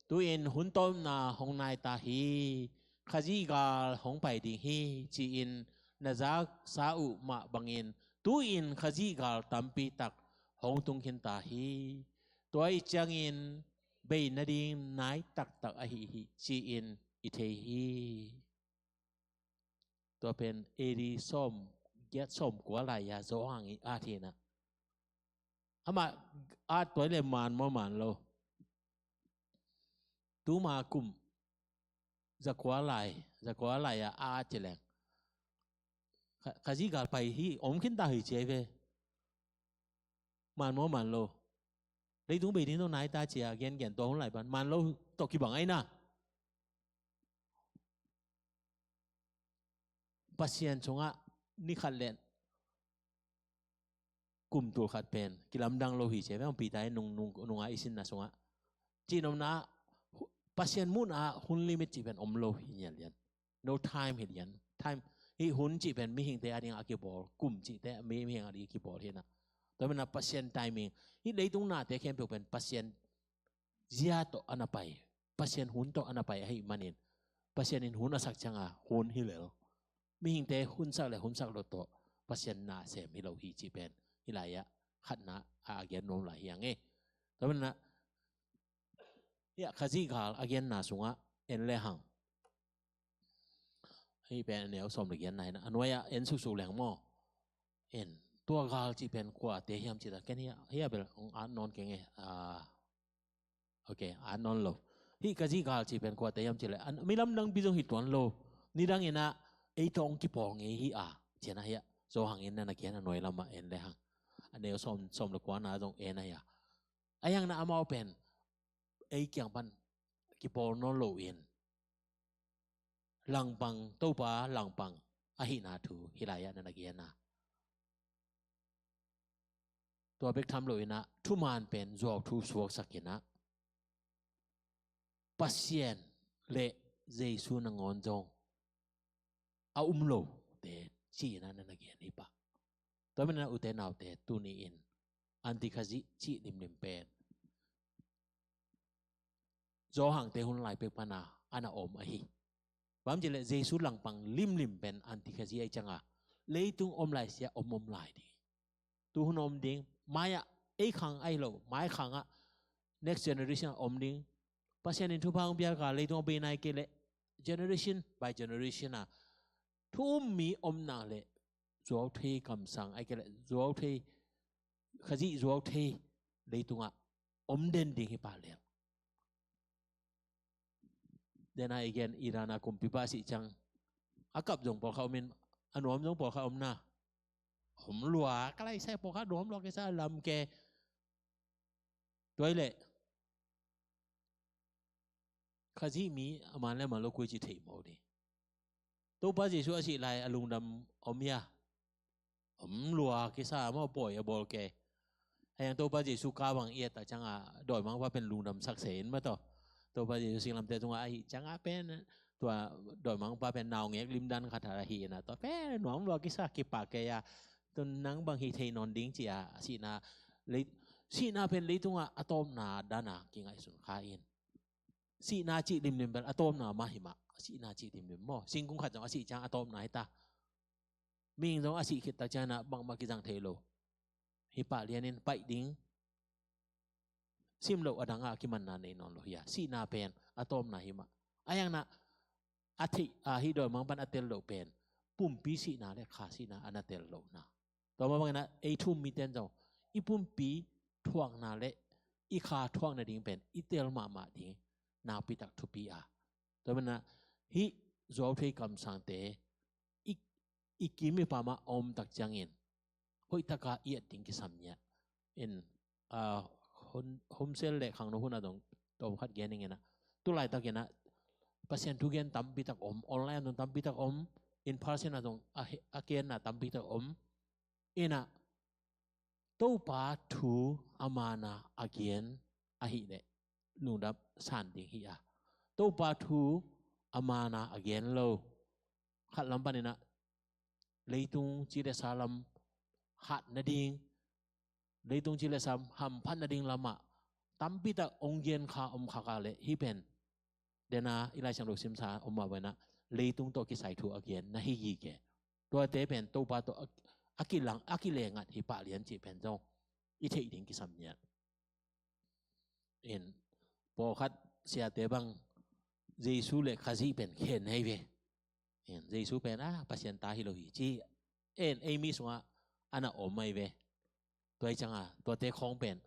Tu-in hun tawpna hong nai ta hi, Khazih gal hong pai ding hi, ci-in na zaksa uh mah bangin, tu-in Khazih gal tampi tak hong tung khin ta hi. Tua ahih ciangin bei nading nai taktak ahi hi, ci-in i thei hi. Tua pen A D sawm giat sawm kua lai-a Johan i at hi in ah. Amah at tua hi leh maan maw maan lo. Tuma kum zakua lai, zakua lai-a a at ci leng, Kha-, Khazih gal pai hi, om khin ta hi ci ahi ve. Maan maw maan lo. Leitung bei ding tawh nai ta ci-a gengen tua hun lai pan maan lo tawh kibang ahi na. Pasian sungah ni khat le kum tul khat pen kilamdang lo hi ci ahi ve, Peter in nung, nung, nungah i sinna sungah. Cihnopna, hu-, Pasian muhna hun limit cih pen om lo hi ngiat lian. No time hi lian. Time, hih hun cih pen mihingte a dingah a kibawl, kum cihte mi, mihing a dingah kibawl hi in ah. Tua manin ah Pasian timing, hih leitung nate khempeuh pen Pasian zia tawh a na pai, Pasian hun tawh a na pai ahih manin, Pasian in hun a sak ciangin hun hi lel. Mihingte hun sak le hun sak lo tawh Pasian na sem hi lo hi cih pen hih lai-ah khatna a gen nuam lai hi hang e. Tua manin ah, hih ah Khazih gal a genna sungah en le hang. Hih pen a neu sawm le giatna hi in ah, a nuai-ah en suksuk leng maw. En, tua gal cih pen kuate hiam cih ta, ken hih ah, hih ah bel hong at nawn keng e. Ah, ok, at nawn lo. Hih Khazih gal cih pen kuate hiam cih leh, an, mi lamdang pi zong hi tuan lo. Nidang in ah ei tawh hong kipawl ngei hi a, ci-in ah hih ah Johan in na na gen, a nuai lamah en le hang. A neu sawm, sawm le kuana zong en a hih ah. Ahih hangin ah amau pen ei kiang pan kipawl nawn lo in, langpang, Topa langpang ahihna thu hih lai-ah na na gen a. Tua bek tham lo in ah, thuman pen zuauthu suaksak in ah, Pasian le Jesu nangawn zong a um lote ci-in ah na na gen hi pah. Tua manin ah ute naute, tuni-in Anti Khazih cih limlim pen Johan-te hun lai pek pan a, a na om ahi. Bang hang hiam cih leh Jesu langpang limlim pen Anti Khazih ahih ciangin, leitung om lai sia om om lai ding. Tu hun om ding, mai-ah ei khang ahi lo, mai khang ah next generation ah om ding. Pasian in thupha hong piak a, leitung a bei nai kei leh generation by generation ah thu um mi om nak leh zuauthei kamsang, ahih kei leh zuauthei, Khazih zuauthei leitungah om den ding hi pah lel. Dena i gen Iran a kumpipa sih ciang, a kap zong pawlkhat om in, a nuam zong pawlkhat om na. Om lua ka lai sai, pawlkhat nuam lua kisa lam ke. Tua hi leh Khazih mi a man le man lo koi ci thei mawk ding. Topa Jesu a sih lai a lungdam om hia? Om lua kisa maw, pawi a bawl kei. Ahih hang Topa Jesu ka bang i et tak ciangin dawimangpa pen lungdamsak se in maw tawh. Topa Jesu singlamteh tungah ahih ciangin pen tua dawimangpa pen naungek limdan khat a hih in a, tua pen nuam lua kisa, kipak kei a. Tu nang bang hih thei nawn ding ci a, sihna lei, sihna pen leitungah a tawpna dan a kingaihsun kha in. Sihna cih limlim pen a tawpna mah hi mah, sihna cih limlim maw. Singkung khat zong a sih ciang a tawpna hi ta. Mihing zong a sih khit tak ciangin ah bangmah kizang thei lo. Hi pah lianin paih ding. Sim loh a dang a kimanna nei nawn lo hi a, sihna pen a tawpna hi mah. A hiangna a theih a hih dawimangpa'n a tel loh pen pumpi sihna le kha sihna a na tel lohna. Tua mah bangin ah ei thu-um mite'n zong i pumpi thuakna le i kha thuak nading pen i tel mahmah ding nakpitak thupi a. Tua manin ah hih zuauthei kamsangte i, i kim i pam ah a om tak ciangin hoih taka i et ding kisam ngiat. In, ah, hon-, home cell le khangno hun ah zong tawm khat gen ing in ah, tu laitakin ah Pasian thu gen tampi tak om, online ah zong tampi tak om, in person ah zong a he-, a genna tampi tak om. In ah Topa thu a man a a gen ahih leh lungdam san ding hi a, Topa thu a man a a gen lo, khat lam panin ah leitung ci le sa lam hat nading, leitung ci le sa hamphat nading lamah tampi tak ong gen kha om khak a leh hih pen dena i Lai Siangtho simsa om mah bangin ah leitung tawh kisai thu a gen na hi gige. Tuate pen Topa tawh a, a kilang, a kilengat hi pah lian cih pen zong i theih ding kisam ngiat. In, pawlkhat siate bang Jesu le Khazih pen khen hi ve. In, Jesu pen a Pasian ta hi lo hi ci. In, ei mi sungah a na om ahi ve. Tua hi ciangin tuate khawng pen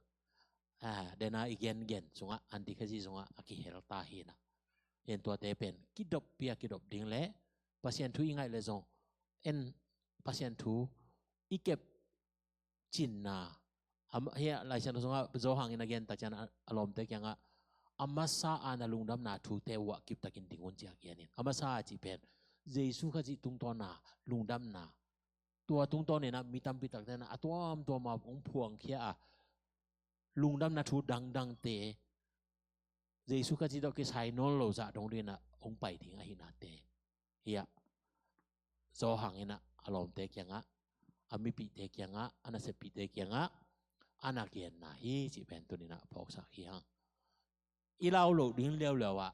a, dena i gengen sungah, anti-Khazih sungah a kihel ta hi in ah. In, tuate pen kidoppi a kidop ding le Pasian thu i ngaih le zong, in, Pasian thu i kep cinna. Am-, hiah Lai Siangtho sungah Johan in a gen tak ciangin a, a lawmte kiangah a masa a na lungdamna thute uh ah kiptakin ding un ci a gen in. A masa a cih pen Jesu Khazih tungtawn a lungdamna. Tua tungtawn in ah mi tampi takte in ah a tuamtuam a ong phuangkhia a, lungdamna thu dangdangte Jesu Khazih tawh kisai nawn lo zah dong dingin ah ong pai ding ahihnate hiah Johan in ah a lawmte kiangah, a mipihte kiangah, a naseppihte kiangah a na genna hi cih pen tuni in ah phawksak hi hang. I lau loh ding leuleu ah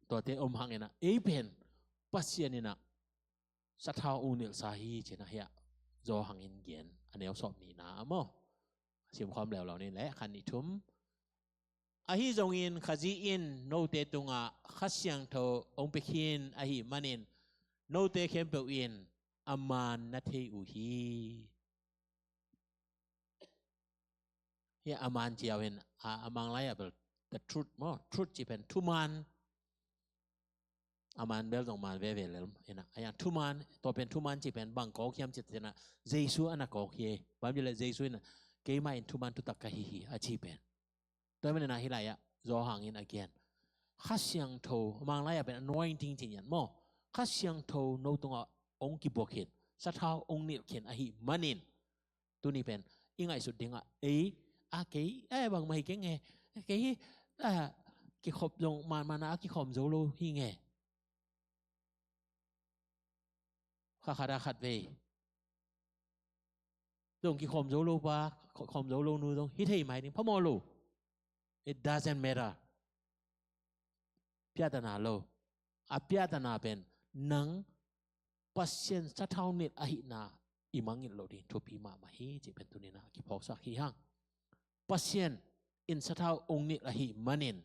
tuate om hangin ah ei pen Pasian in ah sathau ong nilhsa hi ci-in ah hiah Johan in gen a neu sawm nihna ah maw. Simkhawm leuleu ni leh khat nih thum. Ahi zongin Khazih in note tungah Kha Siangtho ong pia khin ahih manin note khempeuh in a man na thei uh hi. Hiah a man ci-a uh in, a, a Manglai ah bel the truth maw, truth cih pen thuman. A man bel zong man veve lel in ah, a hiang thuman, tua pen thuman cih pen bang kawk hiam cih ciangin ah Jesu a na kawk hi. Bang hang hiam cih leh Jesu in ah keimah in thuman thutak ka hi hi a cih pen. Tua hi manin ah hih lai-ah Johan in a gen Kha Siangtho, Manglai ah pen anointing cih ngiat maw, Kha Siangtho no tungah ong kibuak khin, sathau ong nilh khin ahih manin tuni pen i ngaihsut dingah ei, a kei, eh, bangmah hi keng e, kei hi, ah, kikhop zong manman a kikhawm zo lo hi nge. Kha khat a khat vei zong kikhawm zo lo pa, khawm zo lo nu zong hi thei mai ding, phamawh lo. It doesn't matter. Piahtana lo. A piahtana pen nang Pasian sathau nilh ahihna i mangngilh loh ding thupi mahmah hi cih pen tuni in ah kiphawksak hi hang. Pasian in sathau ong nilh ahih manin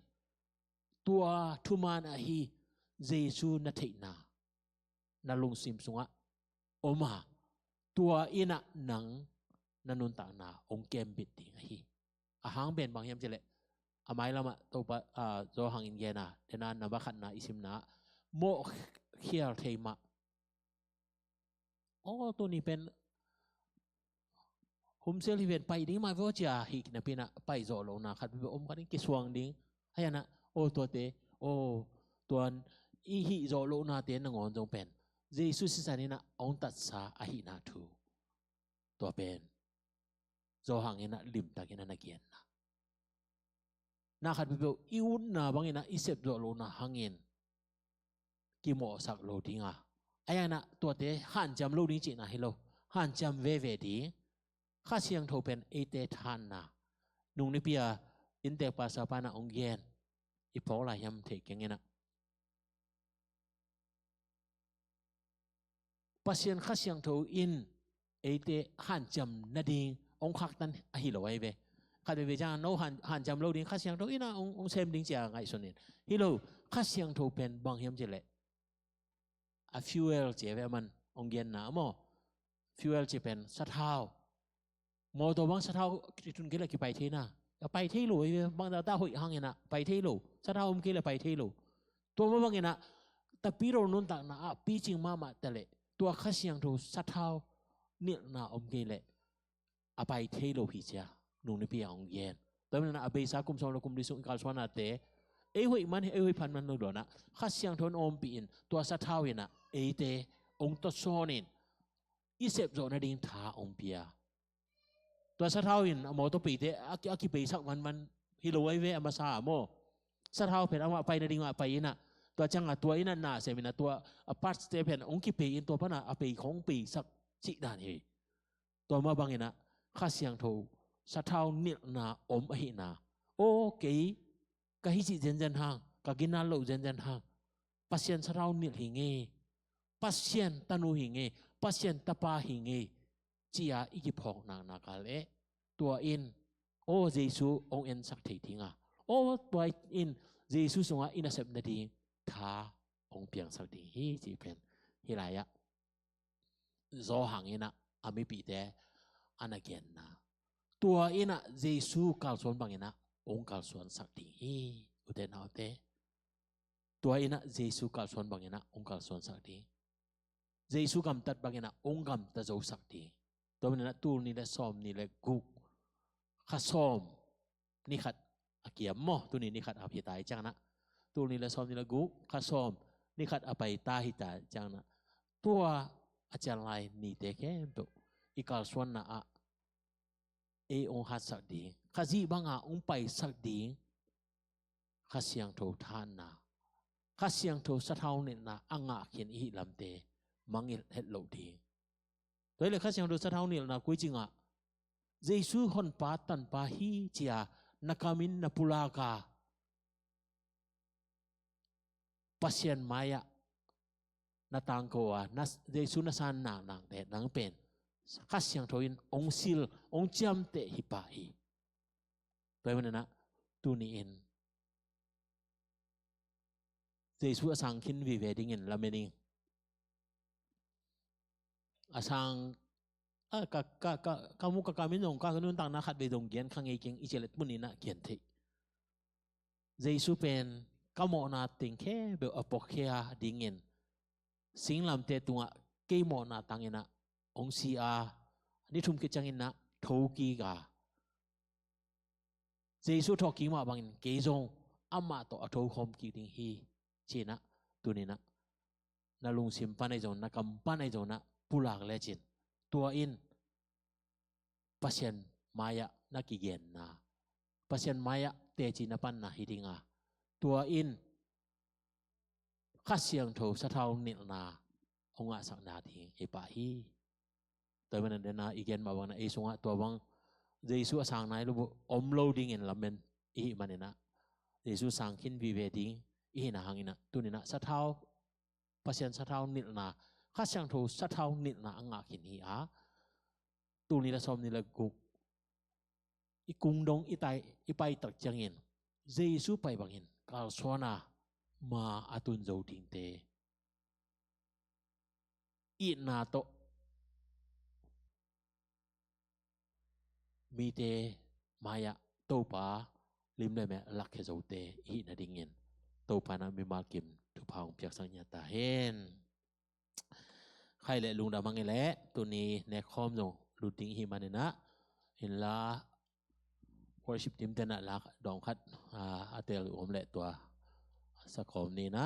tua thuman ahi Jesu na theihna na lungsim sungah om a, tua in ah nang na nuntakna ong kembit ding ahi. A hang pen bang hiam cih leh a mailamah Topa, ah, Johan in gen a, dena namba khatna i simna ah mawh khial thei mah. Aw, tuni pen home cell hi pen pai ding mah vua ci-a hih napi in ah pai zawh lohna khat bia om khat in kisuang ding. Ahi zongin ah, aw, tuate, aw, tuan i hih zawh lohnate nangawn zong pen Jesu sisan in ah ong tatsa ahihna thu. Tua pen Johan in ah limtakin a na genna. Na khat peuhpeuh i utna bangin ah i sep zawh lohna hangin kimawhsak lo ding a, ahi zongin ah tuate hanciam lo ding cihna hi lo, hanciam veve ding. Kha Siangtho pen eite thanna. Nung nipi a inntek pastor pa in ah ong gen, i phawk lai hiam thei keng in ah, Pasian Kha Siangtho in eite hanciam nading ong khaktan ahi lo ahi ve. Khat veve ciang no han, hanciam lo ding, Kha Siangtho in ah hong, hong sem ding ci-a ngaihsun in. Hi lo, Kha Siangtho pen bang hiam cih leh, a fuel ci ve, aman hong genna maw. Fuel ci pen sathau. Mawtaw bang sathau i tun kei leh kipai thei na. A pai thei lo, bang ta, ta hoih hang in ah pai thei lo. Sathau om kei leh pai thei lo. Tua mah bang in ah, Tapidaw nuntakna ah picing mahmah ta leh, tua Kha Siangtho sathau nilhna om kei leh a pai thei lo hi ci-a Nung Nipi ah hong gen. Tua manin ah a beisa kum sawm le kum li sung i kalsuannate, ei hoih man, ei hoih phan man lo dawn ah, Kha Siangtho in ompih in, tua sathau in ah eite hong tawsawn in, i sep zawh nading tha hong pia. Tua sathau in a mawtawpite a ki, a kipeisak vanvan hi lo ai ve, a masa ah maw. Sathau pen amah pai nading ah pai in ah, tua ciang ah tua in ah na sem in ah, tua a parts-te pen hong kipei in, tua pan ah a pei khawng peisak cih dan hi. Tua mah bang in ah Kha Siangtho sathau nilhna om ahihna. Aw, kei ka hi cih zenzen hang, ka ginat loh zenzen hang, Pasian sathau nilh hi ngei, Pasian tanu hi ngei, Pasian tapa hi ngei, ci-a i kiphawk naknak leh, tua in, aw, Jesu hong ensak thei ding a, aw, tua in Jesu sungah i nasep nading tha hong piangsak ding hi, cih pen hih lai-ah Johan in ah a mipihte a na genna. Tua in ah Jesu kalsuan bang in ah hong kalsuansak ding hi, ute naute. Tua in ah Jesu kalsuan bang in ah hong kalsuansak ding. Jesu gamtat bang in ah hong gamta zosak ding. Tua manin ah tul nih le sawm nih le guk, Kha Sawm ni khat a kiam maw, tuni ni khat a hi ta hi ciang in ah, tul nih le sawm nih le guk, Kha Sawm ni khat a pai ta hi ta hi ciang in ah, tua a cian lai nite khempeuh i kalsuanna ah ei hong hatsak ding, Khazih bang a hong paisak ding Kha Siangtho thahatna, Kha Siangtho sathau nilhna a ngah khin i hih lamte mangngilh het loh ding. Tua hi leh Kha Siangtho sathau nilhna koici ngah? Jesu honpa tanpa hi ci-a na kam in na pulak a, Pasian mai-ah na tangko a, na, Jesu na san naknakte nang pen Kha Siangtho in hong sil, hong ciamteh hi pah hi. Tua hi manin ah tuni in Jesu a sang khin vive dingin lamen ing. A sang, a, ka, ka, ka, ka mu ka kam in zong, ka nuntakna khat vei zong gen kha ngei keng, i cih leh tuni in ah gen thei. Jesu pen ka mawhna teng khempeuh a puakkhia dingin singlamteh tungah kei mawhna tang in ah hong si a, ni thum khit ciangin ah thokik a, Jesu thawhkik mah bangin kei zong amah tawh a thokhawm kik ding hi, ci-in ah tuni in ah na lungsim pan ahi zongin, na kam pan ahi zongin ah pulak lecin, tua in Pasian mai-ah na kigenna, Pasian mai-ah teci na panna hi ding a, tua in Kha Siangtho sathau nilhna hong ngahsak nading hi pah hi. Tua hi manin ah i gen mah bangin ah ei sungah tua bang Jesu a sang nai lo, om lo dingin lamen i hih manin ah, Jesu sang khin vive ding i hihna hangin ah tuni in ah sathau, Pasian sathau nilhna, Kha Siangtho sathau nilhna a ngah khin hi a, tul nih le sawm nih le guk i kung dong i tai, i pai tak ciangin Jesu pai bangin kalsuan a, ma a tun zo dingte, itna tawh mite mai-ah Topa lim le mel a lakkhia zote i hih nadingin Topa in ah mimal kim thupha hong piaksak ngiat ta hen. Khaih leh lungdam hang i leh, tuni nekkhawm zong lut ding i hih manin ah, inla worship team te'n ah la dawng khat, a, a teel uh om leh tua sakhawm ni in ah.